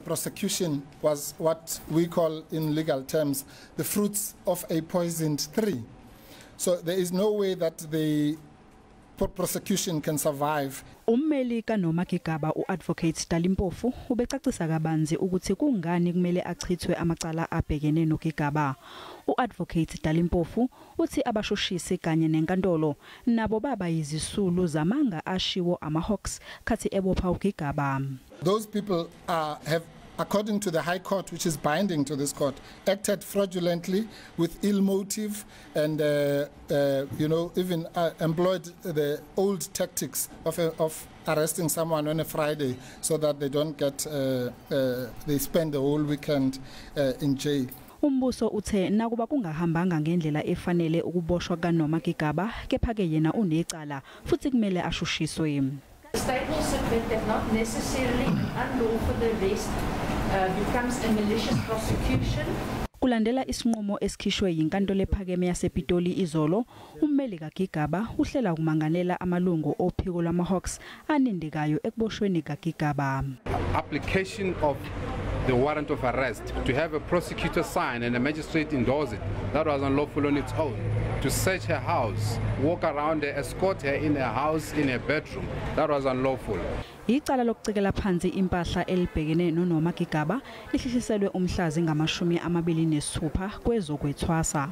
Prosecution was what we call in legal terms the fruits of a poisoned tree. So there is no way that the prosecution can survive. Ummeli kaNoma Gigaba, uAdvocate Dali Mpofu, ubecacisa kabanzi ukuthi kungani kumele achithwe amacala abhekene noGigaba. UAdvocate Dali Mpofu uthi abashushisi kanye nenkantolo nabo baba yizisulu zamanga ashiwo amaHawks khathi ebopha uGigaba. Those people have, according to the High Court, which is binding to this court, acted fraudulently with ill motive and, even employed the old tactics of arresting someone on a Friday so that they don't get, they spend the whole weekend in jail. Umbuso uthe nakuba kungahambanga ngendlela efanele ukuboshwa kaNoma Gigaba, kepha ke yena unecala futhi kumele ashushiswe. The state will submit that not necessarily an unlawful arrest becomes a malicious prosecution. Kulandela isinqumo esikhishwe yinkantolo ephakeme yasePitoli izolo, ummeli kaGigaba uhlela ukumangalela amalungu ophiko lwamaHawks anindekayo ekuboshweni kaGigaba. Application of the warrant of arrest, to have a prosecutor sign and a magistrate endorse it, that was unlawful on its own. To search her house, walk around her, escort her in her house, in her bedroom, that was unlawful. Icala lokucekela phansi impahla elibhekene noNoma Gigaba lihlehliselwe umhlazi ngama-26 kwezokwethwasa.